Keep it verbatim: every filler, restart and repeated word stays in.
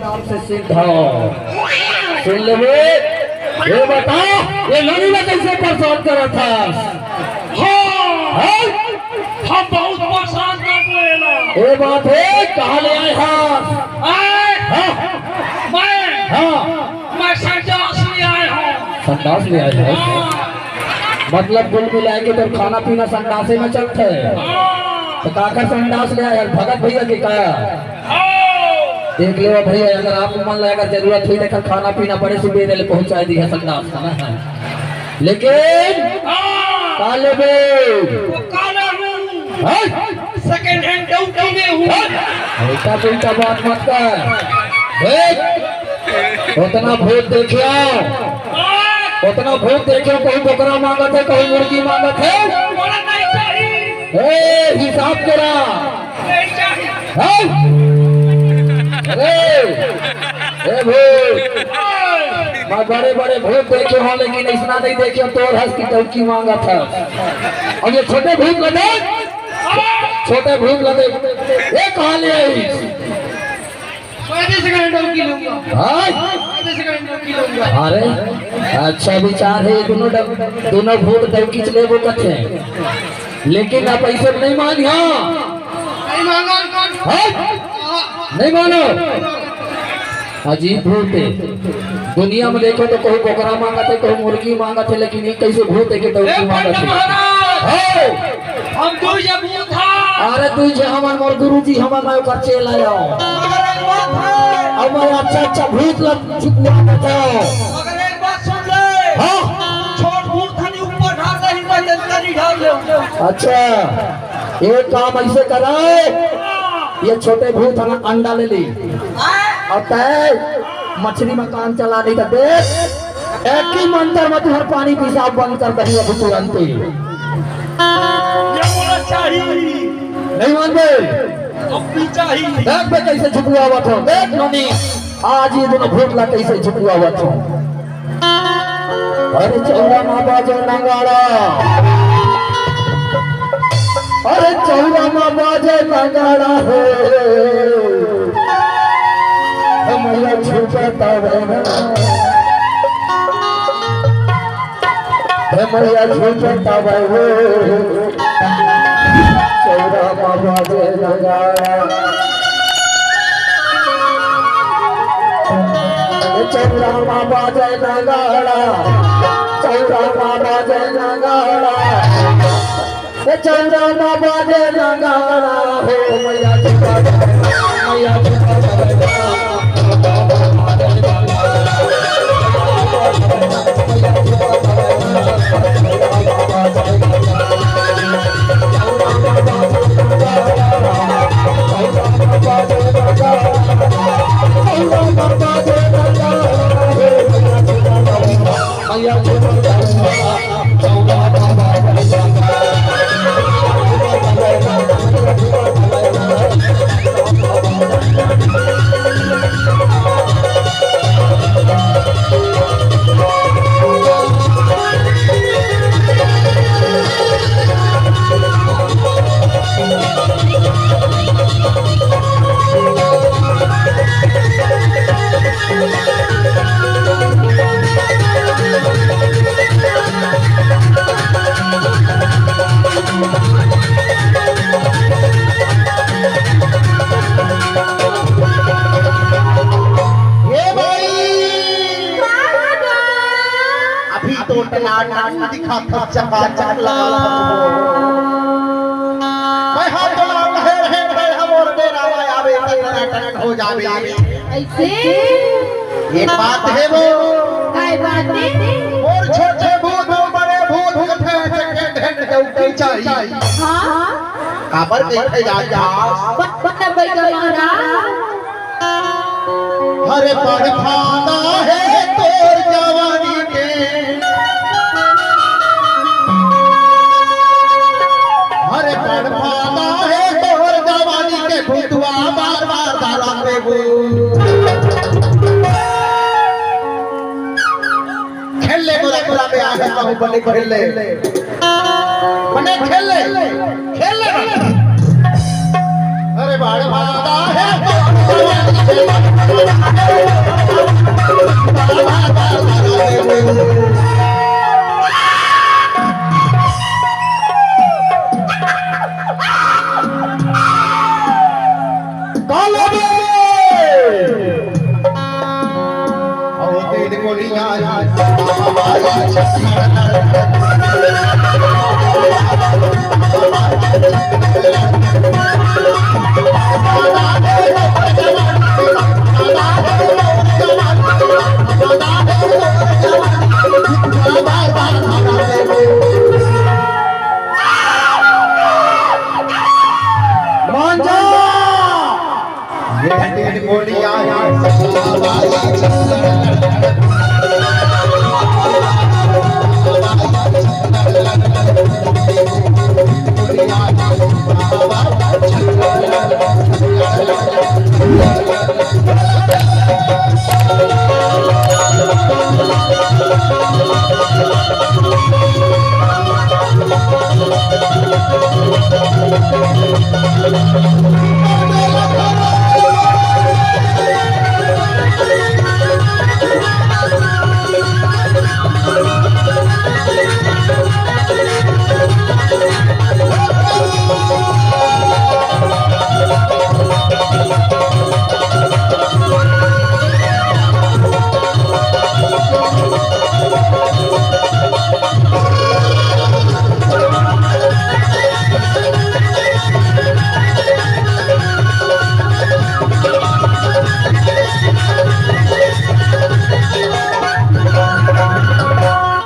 नाम से सिद्ध हो। सुन लेबे, ये बता, ये नोनी ला कैसे परेशान करत हस? हाँ, हाँ? हम बहुत परेशान कर रहे ना। ये बात है, कहाँ ले आए हस? आए? हाँ। मैं, हाँ। मैं संडास ले आए हूँ। संडास ले आए हस? हाँ। मतलब कुल मिला के तोर खाना पीना संडासे में चलत हे। हाँ। तो काकर संडास ले आए हस, भगत भैया के का? देख लेवा भैया, अगर आप मन ला अगर जरूरत होही, तो खाना पीना बड़े सुबेरे ले पहुंचा दिहा संडास खाना है। लेकिन हाँ। का लेबे? वो काला हूँ। हाँ? Second hand डौकी में हूँ। हाँ? उल्टा पुल्टा बात मत कर। देख, उतना भूत देखियो, उतना भूत देखियो, कहूँ बोकरा मांगत हे, कहूँ मुर्गी मांगत हे। बोला नहीं चाहिए। ए, हिसाब करा। हैं? अरे, ए भूत, मैं बड़े-बड़े भूत देखे हूँ, लेकिन ऐसा नहीं देखे तोर हस की डौकी मांगत हे। अब ये छोटे भूत ला देख, छोटे भूत ला देख, ये कहाँ ले आई? पैंतीस का डौकी लूंगा। हाँ? पैंतीस का डौकी लूंगा। अरे, अच्छा विचार है, ये दोनों डौ-, दोनों भूत डौकी च लेबो कथे। लेकिन आप ऐसे नहीं मानिहा। नहीं मांगा। हाँ? नहीं मानो। अजीब भूत है। दुनिया में देखो तो कहूँ बोकरा मांगत हे, कहूँ मुर्गी मांगत हे, लेकिन ये कैसे भूत है कि डौकी ए, मांगत हे? पंडित महाराज! हो! हम दुई झन भूत हन। अरे दुई झन हमन, मोर गुरुजी हमन, मैं ओकर चेला आयो। मगर एक बात है। अब मैं अच्छा अच्छा भूत ला छुपवा देता हूँ। मगर एक बात सुन ले। हाँ। छोट भूत हनी ऊपर ढाल रही, मैं जल्दी ढाल ले। अच्छा, एक काम ऐसे कराए, ये छोटे भूत हना अंडा ले ली और तय मछली में काम चला नहीं तो देख, एक ही मंत्र में तुम्हार पानी पेशाब बंद कर दही अभी तुरंत ही। ये बोला चाहिए। नहीं मानबे? अब भी चाहिए। देख बे कैसे झुकुआवत हो, देख नोनी, आज ये दोनों भूत ला कैसे झुकुआवत हो। अरे चौरा मा बाजे नगाड़ा, अरे चौरा मा बाजे नगाड़ा हे, हे मैया झूठे तवे ना, हे मैया झूठे तवे हो, चौरा मा बाजे नगाड़ा। चौरा मा बाजे नगाड़ा, चौरा मा बाजे नगाड़ा, ए चौरा मा बाजे नगाड़ा हो मैया जी, मैया जी। ए भाई, अभी तो टनाटन दिखा था, चकाचक लगा था। मैं हाथ तो ना कहे रहे, रहे हम और बेरा आवे, टनाटन हो जावे। ऐसे? एक बात हे वो। काय बात हे? और छोटे भूत, बड़े भूत, उठे, उठे, उठे, उठे, उठे, चाहिए। हाँ। काबर कहिथे जात हस? ब-, बता भाई का महाराज। अरे बड़ फायदा हे तोर जवानी के। अरे बड़ फायदा हे तोर जवानी के, भूतवा बार बार गाला देबो। खेल ले गोरखपुरा में आहे कहूँ बने खेल ले। बने खेल ले, खेल ले बने। अरे बड़ फायदा हे तोर जवानी के। मान जा। ये तीन गोलियां हैं।